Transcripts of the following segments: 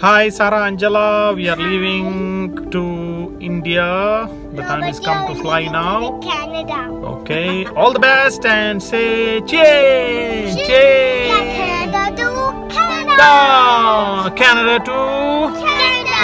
Hi Sara, Angela, we are leaving to India. The time is come to fly now. Canada. Okay, all the best and say cheers! Cheers! Canada to Canada. Canada to Canada.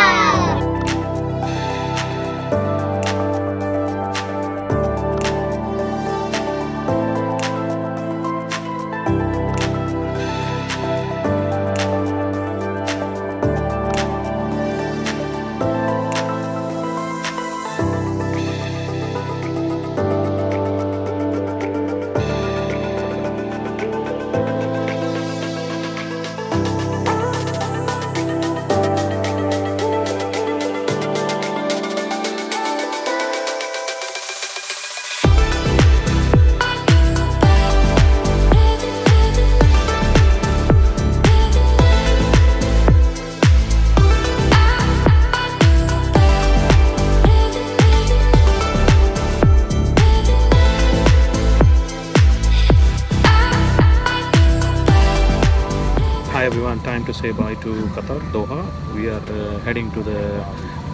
Hi everyone, time to say bye to Qatar, Doha. We are heading to the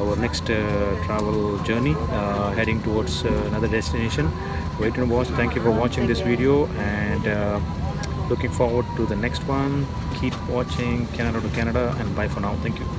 our next travel journey, heading towards another destination. Wait and watch. Thank you for watching this video and looking forward to the next one. Keep watching Canada to Canada and bye for now. Thank you.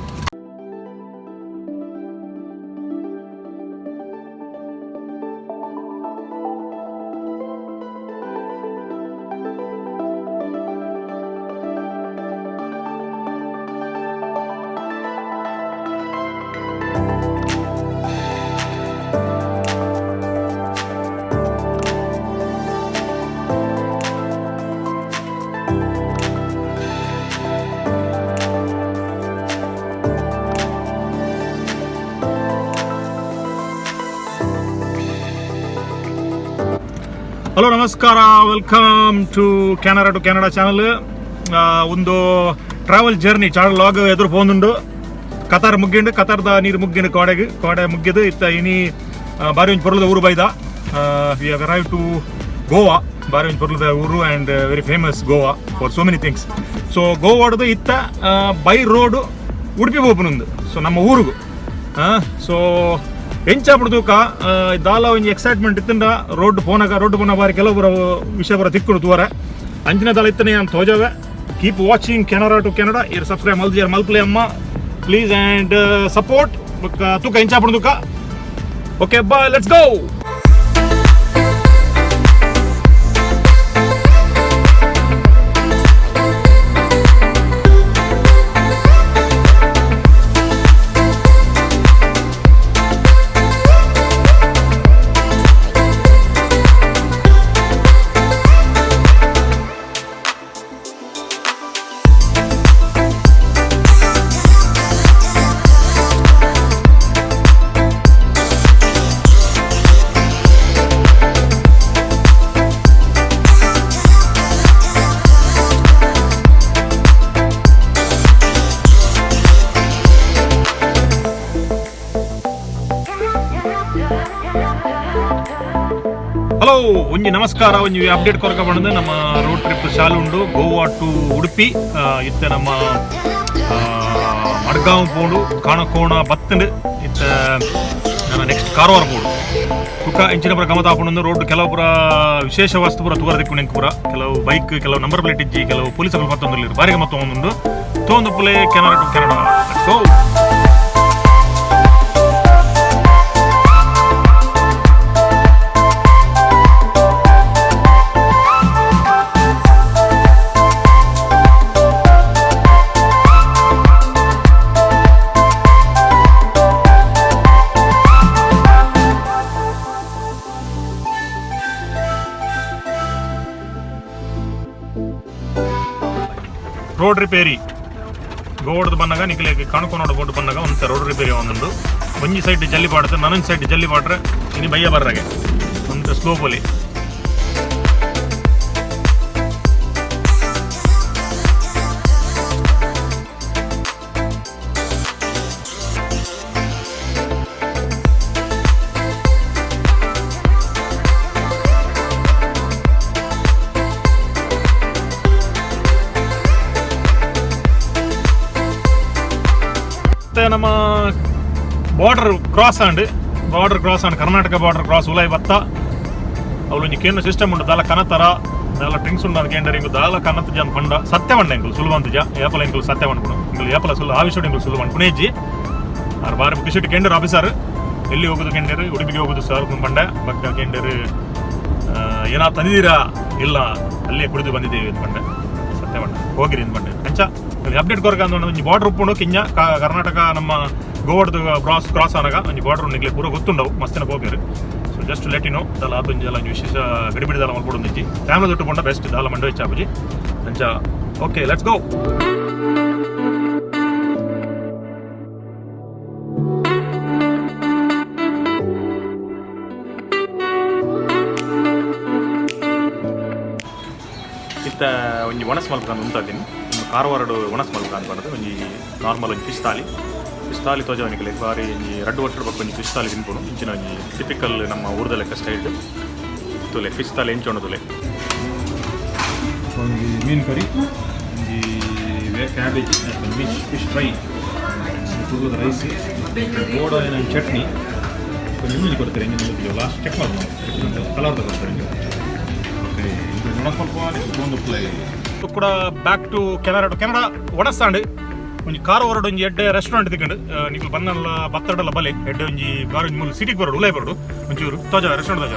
Hello ನಮಸ್ಕಾರ, welcome to Canara to Canada channel. ಒಂದು travel journey channel log ಎದುರು ಪೋಂದುಂಡು. ಕತಾರ್ ಮುಗ್ಗಿಂಡು, ಕತಾರ್ದ ನೀರು ಮುಗ್ಗಿಂಡು, ಕೋಡೆಗೆ ಕೋಡೆ ಮುಗ್ಗಿದು ಇತ್ತ ಇನಿ ಬಾರಿ ಒಂಜಿ ಪೊರ್ಲದ ಊರು ಬೈದ. We have arrive to Goa. ಬಾರಿ ಒಂಜಿ ಪೊರ್ಲದ ಊರು and very famous Goa for so many things. So ಗೋವಾಡ್ದು ಇತ್ತ ಬೈ ರೋಡು ಉಡುಪಿ ಪೋಪುನುಂದು, ಸೊ ನಮ್ಮ ಊರುಗು. ಸೊ ಎಂಚಾಪುಡು ತೂಕ ದಾಲ ಒಂಜಿ ಎಕ್ಸೈಟ್ಮೆಂಟ್ ಇತ್ತಂಡ ರೋಡ್ ಪೋನಾಗ ರೋಡ್ ಪೋನ ಬಾರಿ ಕೆಲವು ಪೂರ ವಿಷಯ ಪೂರ ತಿಕ್ಕುಡು ತೂವರೆ. ಅಂಚಿನ ದಾಲ ಇತ್ತನೆ ಯಾನ್ ತೋಜವೆ. Keep watching Canara to Canada. ಇರ್ ಸಬ್ಸ್ಕ್ರೈಬ್ ಮಲ್ದಿಯರ್ ಮಲ್ಪಲೆ ಅಮ್ಮ ಪ್ಲೀಸ್ ಆ್ಯಂಡ್ ಸಪೋರ್ಟ್. ಬೊಕ್ಕ ತೂಕ ಎಂಚಾಪುಡು ತೂಕ. Okay, bye, let's go. Hello, ಒಂಜಿ ನಮಸ್ಕಾರ. ಒಂಜಿ ಅಪ್ಡೇಟ್ ಕೊರಕ ಬಂದು ನಮ್ಮ ರೋಡ್ ಟ್ರಿಪ್ ಶಾಲು ಉಂಡು, ಗೋವಾ ಟು ಉಡುಪಿ. ಇತ್ತೆ ನಮ್ಮ ಮಡ್ಗಾಂವ್ ಪೋಂಡು, ಕಾಣಕೋಣ ಬತ್ತಂಡು. ಇತ್ತ ನನ್ನ ನೆಕ್ಸ್ಟ್ ಕಾರವಾರ ಪೋಡು. ತುಕ ಇಂಚಿನ ಪುರ ಗಮತ ಆಪುಂಡು. ರೋಡ್ ಕೆಲವು ಪುರ ವಿಶೇಷ ವಸ್ತು ಪುರ ತೂವರ ದಿಕ್ಕು ನೆಂಕು ಪುರ. ಕೆಲವು ಬೈಕ್, ಕೆಲವು ನಂಬರ್ ಪ್ಲೇಟ್ ಇಜ್ಜಿ, ಕೆಲವು ಪೊಲೀಸ್ ಮತ್ತೊಂದು ಬಾರಿಗೆ ಮತ್ತೊಂದುಂಡು. ತೋಂದು Phule Canara to Canada go. Road repair ಗೋವಾಡ್ದು ಬಂದಾಗ ನಿಕ್ಲೆ ಕಣಕೊನೋಡು ಬೋರ್ಡ್ ಬಂದಾಗ ಒಂತ ರೋಡ್ ರಿಪೇರಿ ಒಂದುಂಡು. ಒಂಜಿ ಸೈಡ್ ಜಲ್ಲಿ ಪಾಡ್ದು, ನನೊಂಜಿ ಸೈಡ್ ಜಲ್ಲಿ ಪಾಡ್ರೆ ಇನಿ ಬಯ್ಯ ಬರ್ರಾಗೆ ಒಂದು ಸ್ಲೋಪಲ್ಲಿ. ನಮ್ಮ ಬಾರ್ಡರ್ ಕ್ರಾಸ್ ಆಂಡ್, ಬಾರ್ಡರ್ ಕ್ರಾಸ್ ಆಂಡ್, ಕರ್ನಾಟಕ ಬಾರ್ಡರ್ ಕ್ರಾಸ್ ಉಲಾಯಿ ಬತ್ತ. ಅವಳೊಂಜಿ ಕೇಂದ್ರ ಸಿಸ್ಟಮ್ ಉಂಡು, ದಾಲ ಕನತರ ದಾಲ ಡ್ರಿಂಕ್ಸ್ ಉಂಡು. ಅದು ಕೇಂದ್ರ ಇಂಗು ದಾಲ ಕನತ್ ಜನ ಪಂಡ ಸತ್ಯ ಪಂಡ ಎಂಕುಲು ಸುಲಭ ಅಂತ ಜ ಏಪಲ ಎಂಕುಲು ಸತ್ಯ ಪನ್ಪುನು. ಇಂಗುಲು ಏಪಲ ಸುಳ್ಳು ಆವಿಷೋಡು ಎಂಕುಲು ಸುಳ್ಳು ಪನ್ಪುನೇಜ್ಜಿ. ಆರ್ ಬಾರಿ ಖುಷಿಟ್ ಕೇಂದ್ರ ಆಫೀಸರ್ ಎಲ್ಲಿ ಹೋಗುದು ಕೇಂದ್ರ, ಉಡುಪಿಗೆ ಹೋಗುದು ಸರ್ ಪಂಡ. ಬಕ್ಕ ಕೇಂದ್ರ ಏನಾ ತಂದಿದ್ದೀರಾ? ಇಲ್ಲ, ಅಲ್ಲೇ ಕುಡಿದು ಬಂದಿದ್ದೇವೆ ಅಂತ ಪಂಡೆ. ಸತ್ಯ ಪಂಡ, ಹೋಗಿರಿ ಅಂತ ಪಂಡೆ. ಅಂಚ ಅಪ್ಡೇಟ್ ಕೊರಕ ಅಂದ್ ಒಂಜಿ ಬಾರ್ಡರ್ ಉಪ್ಪುಂಡು ಕಿಂಜ ಕರ್ನಾಟಕ ನಮ್ಮ ಗೋವಾಡ್ದು ಕ್ರಾಸ್ ಕ್ರಾಸ್ ಆನಗ ಒಂಜಿ ಬಾರ್ಡರ್ ನಿಗ್ಲೆ ಪೂರ ಗೊತ್ತುಂಡವು, ಮಸ್ತಿನ ಪೋಪೇರು. ಸೊ ಜಸ್ಟ್ let you know. ದಾಲ ಆತೊಂಜಿ ದಾಲ ಒಂಜಿ ವಿಶೇಷ ಗಡಿಬಿಡಿ ದಾಲ ಮಲ್ಪೊಡೊಂದಿಜ್ಜಿ. ಫ್ಯಾಮಿಲಿ ದೊಟ್ಟು ಪೋಂಡ ಬೆಸ್ಟ್, ದಾಲ ಮಂಡೆ ಹೆಚ್ಚಾಪುಜಿ ಅಂಚ. Okay, let's go. ಇತ್ತ ಒಂಜಿ ಒಣಸ್ ಮಲ್ಪಕಂದು ಉಂತಾದಿನಿ. ಕಾರವಾರಡು ಒಣಸ್ ಮಲ್ಪಕಂದು ಪಂಡದು ಒಂಜಿ ನಾರ್ಮಲ್ ಒಂಜಿ ಫಿಶ್ ತಾಲಿ. ಫಿಶ್ ತಾಲಿ ತೋಜವನಿಗೆ ಬಾರಿ ಒಂಜಿ ರಡ್ಡು ವರ್ಷದ ಬೊಕ್ಕ ಒಂಜಿ ಫಿಶ್ ತಾಲಿ ತಿನ್ಪುನು. ಇಂಚಿನ ಒಂಜಿ ಟಿಪಿಕಲ್ ನಮ್ಮ ಊರ್ದ ಲೆಕ್ಕ ಸ್ಟೈಲ್ ತುಲೆ. ಫಿಶ್ ತಾಲಿ ಎಂಚ ಉಂಡು ತುಲೆ. ಒಂಜಿ ಮೀನು ಕರಿ, ಒಂಜಿ ಕ್ಯಾಬೇಜ್, ಫಿಶ್ ಫಿಶ್ ಫ್ರೈ, ತುಗುದ ರೈಸ್, ಬೋಡ ಚಟ್ನಿ, கொஞ்சம் ಇನ್ನೊಂದು ಕೊಡ್ತಾರೆ. ಇಂಜಿನ್ ಲಾಸ್ಟ್ ಚೆಕ್ ಮಾಡಿ ಕಲರ್ ಕೊಡ್ತಾರೆ. ಓಕೆ, ಒಂದು ಪ್ಲೇ ಕೂಡ ಬ್ಯಾಕ್ ಟು ಕೆನರಾ ಟು ಕೆನರಾ ಒಣಸಾಂಡ್. ಒಂಜಿ ಕಾರವಾರಡ್ ಒಂಜಿ ಎಡ್ಡೆ ರೆಸ್ಟೋರೆಂಟ್ ತಿಕ್ಕಂಡು. ನಿಕ್ಲು ಬಂದಲ್ಲ ಬತ್ತಡಲ್ಲ ಬಲೆ ಎಡ್ಡೆ ಒಂಜಿ ಬಾರಿ ಒಂಜಿ ಮೂಲು ಸಿಟಿಗೆ ಬರೋಡು, ಉಲೈ ಬರೋಡು ಒಂಚೂರು ತೋಜ ರೆಸ್ಟೋರೆಂಟ್ ತೋಜ.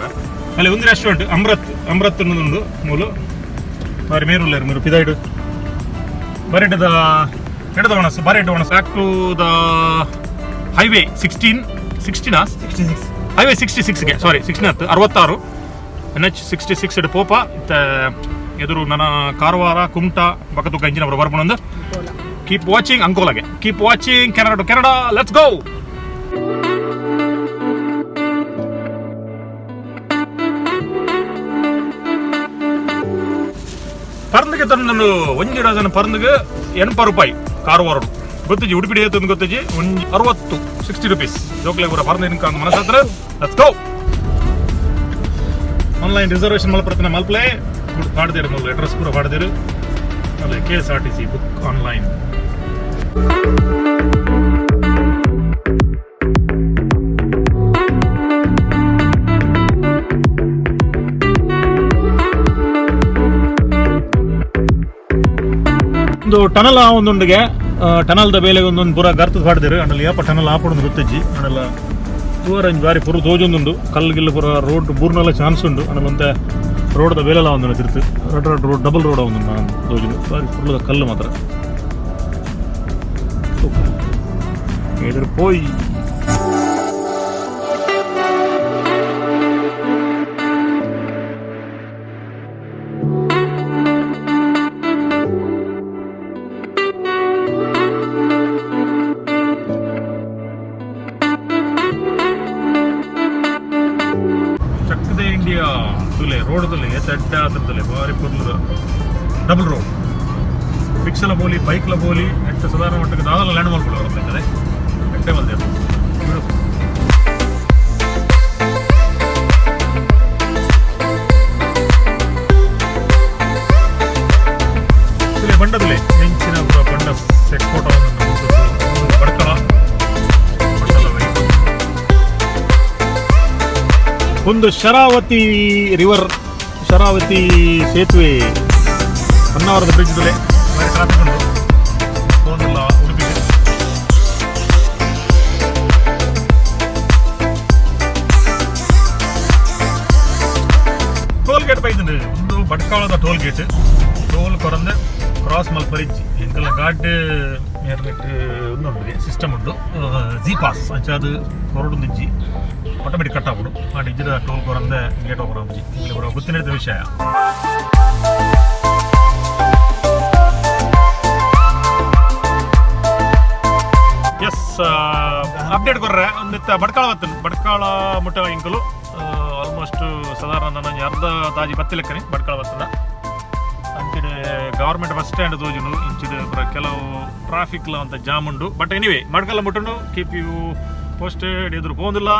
ಅಲ್ಲಿ ಒಂದು ರೆಸ್ಟೋರೆಂಟ್ ಅಮೃತ್, ಅಮೃತ್ ಉಂಡು ಮೂಲು. ಬಾರಿ ಮೇರುಲ್ಲೇರು ಮೂರು ಪಿದಾಯ್ಡು ಬರೆಡ್ದ ಎಡದ ಒಣಸು, ಬಾರಿ ಎಡ್ಡೆ ಒಣಸು. Back to the highway 16, ಸಿಕ್ಸ್ಟೀನಾ? 66. Highway 66ಗೆ, ಸಾರಿ, 16 ಹತ್ತು 66 ಎನ್ ಎಚ್ 66 ಇಡು ಪೋಪ. ಇತ್ತ ಎದುರು ನನ್ನ ಕಾರವಾರ, ಕುಮಟಾ, ಬಕತುಕ ಇಂಜಿನ ಬರ್ಪುನೊಂದು. Keep watching. ಅಂಕೋಲಾಗೆ. Keep watching Canara to Canada. Let's go. ಪರ್ಂದ್ಗೆ ತಂದು ಒಂಜಿ ಡಜನ್ ಪರ್ಂದ್ಗೆ 80 ರೂಪಾಯಿ ಕಾರವಾರ. ಗೊತ್ತಿಜಿ ಉಡುಪಿ ಏತಂದು ಗೊತ್ತಿಜಿ. ಒಂಜಿ 60, 60 ರುಪೀಸ್. ಜೋಕ್ಲೆ ಪೂರ ಪರ್ಂದ್ ಇನ್ಕ ಮನಸ್ಸತ್ರ. Let's go. Online reservation ಮಲ್ಪರತನ ಮಲ್ಪಲೆ ಪಾಡ್ದೇರು ಮೂಲು ಅಡ್ರೆಸ್ ಪೂರ ಪಾಡ್ದೇರು ಅಲ್ಲೇ. KSRTC book online. ಒಂದು ಟನಲ್ ಒಂದುಂಡಿಗೆ ಟನಲ್ದ ಬೇಲೆ ಒಂದೊಂದು ಪೂರ ಗರ್ತ ಪಾಡ್ದೇರು. ಅಂಡಲ್ ಏಪ ಟನಲ್ ಆಪುಂಡು ಗೊತ್ತಿಜ್ಜಿ. ಅಂಡಲ ಪೂರ ಒಂಜಿ ಬಾರಿ ಪೂರ ತೋಜೊಂದುಂಡು. ಕಲ್ಲು ಗಿಲ್ಲು ಪೂರ ರೋಡ್ ಬೂರ್ನೆಲ್ಲ ಚಾನ್ಸ್ ಉಂಡು. ಅಂಡ ಒಂತೆ ರೋಡ್ದ ಬೇಲೆಲ ಒಂದುಂಡು ತಿರ್ತು. ರಡ್ ರಡ್ ರೋಡ್, ಡಬಲ್ ರೋಡ್ ಒಂದುಂಡು ತೋಜುಂಡು. ಬಾರಿ ಫುಲ್ದ ಕಲ್ಲು ಮಾತ್ರ. ಎದುರು ಪೋಯಿ ಚಕ್ಕದೆ ಇಂಡಿಯಾ ತುಲೆ. ರೋಡ್ ತುಲೆ ಎಡ್ಡೆ ಆತುಲೆ, ಬಾರಿ ಪೊರ್ಲುದ ಡಬಲ್ ರೋಡ್. ರಿಕ್ಷಾಲ ಪೋಲಿ, ಬೈಕ್ಲ ಪೋಲಿ. ಎಟ್ಟು ಸಾಧಾರಣ ಮಟ್ಟಕ್ಕೆ ದಾದಲ ಲ್ಯಾಂಡ್ ಮಲ್ಪೊಡು ಬರ್ತದೆ. ಎಡ್ಡೆ ಮಲ್ದೇರು. ಬ್ಯೂಟಿಫುಲ್. ತುಲೆ ಬಂಡದುಲೆ ಎಂಚಿನ ಪೂರ ಬಂಡ ಸೆಟ್ ಫೋಟೋ. ಬಡ್ಕಳ ಬಂಡಲ. ಒಂದು ಶರಾವತಿ ರಿವರ್, ಶರಾವತಿ ಸೇತುವೆ, ಹೊನ್ನಾವರದ ಬ್ರಿಡ್ಜ್ ತುಲೆ. ಬಾರಿ ಟ್ರಾಫಿಕ್ ಉಂಟು ಪೋಂದುಲ್ಲ ಉಡುಪಿಗೆ. ಟೋಲ್ ಗೇಟ್ ಬೈದುಂಡು. ಒಂದು ಭಟ್ಕಳದ ಟೋಲ್ ಗೇಟ್. ಟೋಲ್ ಕೊರಂದೆ ಕ್ರಾಸ್ ಮಲ್ಪರಿಜ್ಜಿ ಎಂಕಲ್ನ ಗಾಡ್ ಮೇರ್ಲೆಟ್ ಉಂದು ಸಿಸ್ಟಮ್ ಉಂಡು, ಜಿ ಪಾಸ್. ಅಂಚ ಅದು ಕೊರಡುಂದಿಜ್ಜಿ, ಆಟೋಮೆಟಿಕ್ ಕಟ್ ಆಪುಂಡು. ಆಂಡ ಇಜ್ಜಿಡ ಟೋಲ್ ಕೊರಂದೆ ಗೇಟ್ ಓಪನ್ ಆಪುಜಿ. ಇಲ್ಲಿ ಪೂರ ಗೊತ್ತಿನ ವಿಷಯ. ಎಸ್, ಅಪ್ಡೇಟ್ ಕೊರ್ರೆ. ಒಂದಿತ್ತ ಭಟ್ಕಳ ಬತ್ತನ್. ಭಟ್ಕಳ ಮುಟ್ಟ ಇಂಕಲು ಆಲ್ಮೋಸ್ಟ್ ಸಾಧಾರಣ ನನ್ನ ಅರ್ಧ ತಾಜಿ ಬತ್ತಿ ಲೆಕ್ಕನೆ ಭಟ್ಕಳ ಬತ್ತದ. ಅಂಚಿಡ್ ಗವರ್ಮೆಂಟ್ ಬಸ್ ಸ್ಟ್ಯಾಂಡ್ ತೋಜುಂಡು. ಇಂಚಿಡ್ ಪೂರ ಕೆಲವು ಟ್ರಾಫಿಕ್ ಅಂತ ಜಾಮ್ ಉಂಡು. ಬಟ್ ಎನಿವೇ, ಮಡ್ಕಲ್ಲ ಮುಟ್ಟುಂಡು. Keep you posted. ಎದುರು ಪೋಂದಿಲ್ಲ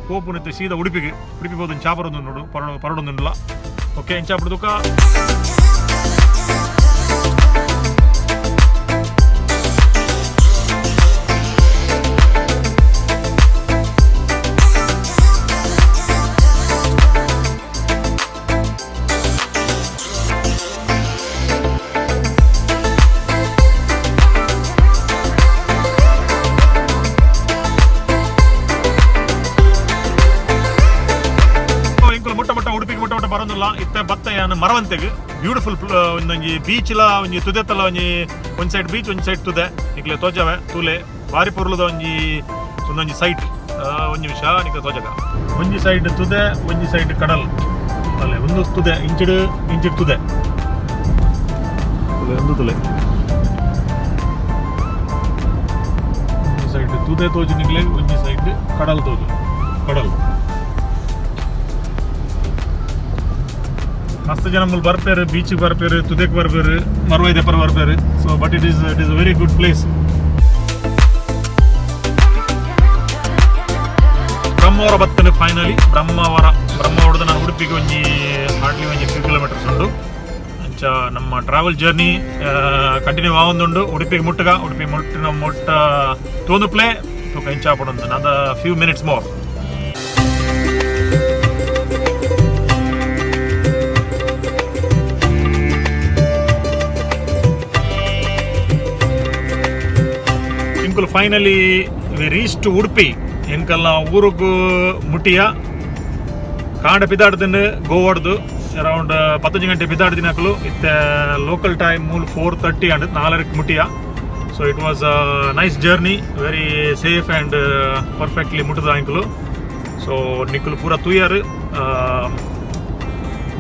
ಪೋಪುನಿತ್ತೆ ಸೀದಾ ಉಡುಪಿಗೆ. ಉಡುಪಿ ಪೋದು ಚಾಪರೊಂದು ನೋಡು ಪರಡು ಪರಡೊಂದುಂಡುಲ. ಓಕೆ, ಇಂಚಾಪುಡು ದುಕ್ಕ. ಬರೋದಿಲ್ಲ. ಇತ್ತೆ ಬತ್ತ ಯಾನ್ ಮರವಂತೆಗ್. ಬ್ಯೂಟಿಫುಲ್ ಒಂದೊಂಜಿ ಬೀಚ್ಲ ಒಂಜಿ ತುದೆತ್ತಲ ಒಂಜಿ ಒಂಜಿ ಸೈಡ್ ಬೀಚ್, ಒಂಜಿ ಸೈಡ್ ತುದೆ. ನಿಕ್ಲೆ ತೋಜವೆ ತೂಲೆ, ಬಾರಿ ಪೊರ್ಲುದ ಒಂಜಿ ಒಂದೊಂಜಿ ಸೈಟ್. ಒಂಜಿ ನಿಮಿಷ, ನಿಕ್ಲೆ ತೋಜಗ. ಒಂಜಿ ಸೈಡ್ ತುದೆ, ಒಂಜಿ ಸೈಡ್ ಕಡಲ್ ಅಲ್ಲೇ. ಒಂದು ತುದೆ ಇಂಚಿಡು, ಇಂಚಿಡ್ ತುದೆ. ತುಲೆ ಒಂದು ತುಲೆ. ಒಂಜಿ ಸೈಡ್ ತುದೆ ತೋಜು ನಿಕ್ಲೆ, ಒಂಜಿ ಸೈಡ್ ಕಡಲ್ ತೋಜು. ಕಡಲ್ ಮಸ್ತ್ ಜನ ಮುಲ್ ಬರ್ಪೇರು, ಬೀಚಿಗೆ ಬರ್ಪೇರು, ತುದೆಕ್ ಬರ್ಪೇರು, ಮರ್ವೈ ದೆಪ್ಪರ ಬರ್ಪೇರು. So but it is very good place. Brahmavar ಬತ್ತನೆ finally. Brahmavar, ಬ್ರಹ್ಮಾವರದ ನಾನು ಉಡುಪಿಗೆ ಒಂಜಿ ಹಾರ್ಡ್ಲಿ ಒಂಜಿ ಫ್ಯೂ ಕಿಲೋಮೀಟರ್ಸ್ ಉಂಡು. ಅಂಚ ನಮ್ಮ ಟ್ರಾವೆಲ್ ಜರ್ನಿ ಕಂಟಿನ್ಯೂ ಆವೊಂದುಂಡು. ಉಡುಪಿಗೆ ಮುಟ್ಟಗ, ಉಡುಪಿ ಮುಟ್ಟಿನ ಮುಟ್ಟ ತೋಂದು ಪ್ಲೇ ತೂಕ ಇಂಚ ಆಪುಂಡು. ನಂದ ಫ್ಯೂ ಮಿನಿಟ್ಸ್ ಮೋರ್. ಎಂಕುಲು ಫೈನಲಿ ವಿ ರೀಚ್ ಟು ಉಡುಪಿ. ಎಂಕಲ್ನ ಊರುಗು ಮುಟ್ಟಿಯ. ಕಾಂಡ ಪಿದಾಡ್ದಿನ ಗೋವಾಡ್ದು ಅರೌಂಡ್ 10 ಗಂಟೆ ಪಿದಾಡ್ದಿನಕಲು. ಇತ್ತೆ ಲೋಕಲ್ ಟೈಮ್ ಮೂಲು 4:30 ಅಂಡ್ 4:30ಕ್ಕೆ ಮುಟ್ಟಿಯ. So it was a nice journey, very safe and perfectly ಮುಟ್ಟದ ಎಂಕುಲು. ಸೊ ನಿಕ್ಕುಲು ಪೂರ ತೂಯರ್.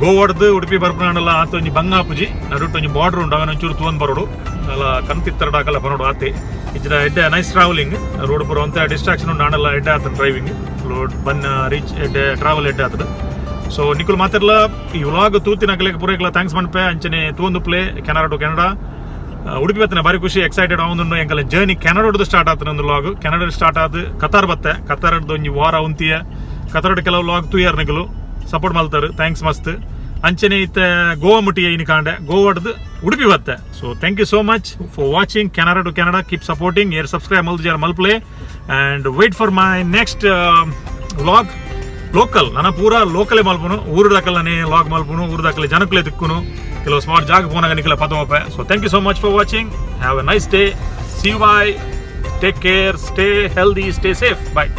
ಗೋವಾಡ್ದು ಉಡುಪಿ ಬರ್ಪುನಾಂಡಲ ಆತ ಒಂಜಿ ಬಂಗ ಆಪುಜಿ. ನಡುಟ್ಟು ಒಂಜಿ ಬಾರ್ಡರ್ ಉಂಡು, ಅವನ ಒಂಚೂರು ತೂವೊಂದು ಬರೋಡು ಅಲ್ಲ, ಕಣ್ತಿತ್ತರಡಾಕಲ್ಲ ಬರೋಡು ಆತೆ. ಇಜ್ಜಿಡ ಎಡ್ಡೆ ನೈಸ್ ಟ್ರಾವೆಲಿಂಗ್. ರೋಡ್ ಪೂರ ಒಂತೆ ಡಿಸ್ಟ್ರಾಕ್ಷನ್ ಉಂಡು, ಆಂಡಲ ಎಡ್ಡೆ ಆತನ ಡ್ರೈವಿಂಗ್. ರೋಡ್ ಬನ್ನ ರೀಚ್ ಎಡ್ಡೆ, ಟ್ರಾವೆಲ್ ಎಡ್ಡೆ ಆತದ. ಸೊ ನಿಕುಲು ಮಾತೆರ್ಲ ಈ ವ್ಲಾಗ್ ತೂತಿನಕಲೆಗ್ ಪೂರೈಕ್ಲ thanks ಮನ್ಪೆ. ಅಂಚನೆ ತೂವೊಂದು ಪ್ಲೇ ಕೆನರಾ ಟು ಕೆನಡಾ. ಉಡುಪಿ ಬತ್ತನೆ, ಬಾರಿ ಖುಷಿ, ಎಕ್ಸೈಟೆಡ್ ಆವೊಂದುಂಡು. ಎಂಕಲ ಜರ್ನಿ ಕೆನಡಾಡ್ದು ಸ್ಟಾರ್ಟ್ ಆತನ ಒಂದು ವ್ಲಾಗ್. ಕೆನಡಾ ಸ್ಟಾರ್ಟ್ ಆದ್ ಕತಾರ್ ಬತ್ತೆ. ಕತಾರ್ಡ್ ಒಂಜಿ ವಾರ ಉಂತಿಯ. ಕತಾರ್ಡ್ ಕೆಲವು ವ್ಲಾಗ್ ತೂಯರ್ ನಿಕುಲು, ಸಪೋರ್ಟ್ ಮಲ್ತಾರು, thanks ಮಸ್ತ್. ಅಂಚನೆ ಇತ್ತೆ ಗೋವಾ ಮುಟ್ಟಿಯ ಇನಿ ಕಾಂಡೆ. ಗೋವಾಡ್ದು ಉಡುಪಿ ಬತ್ತೆ. So thank you so much for watching Canara to Canada. Keep supporting. ಏರ್ subscribe ಮಲ್ದು ಮಲ್ಪ್ಲೆ and wait for my next vlog, local. ನನ್ನ ಪೂರ ಲೋಕಲೇ ಮಲ್ಪುನು, ಊರು ದಾಕಲನೆ ವ್ಲಾಗ್ ಮಲ್ಪುನು, ಊರು ದಾಕಲೆ ಜನಕುಲೆ ತಿಕ್ಕುನು. ಕೆಲವು ಸ್ಮಾರ್ಟ್ ಜಾಗ ಪೋನಾಗ ನಿಕಲ ಪತೋಪೆ. So thank you so much for watching. Have a nice day. See, bye. Take care, stay healthy, stay safe. Bye.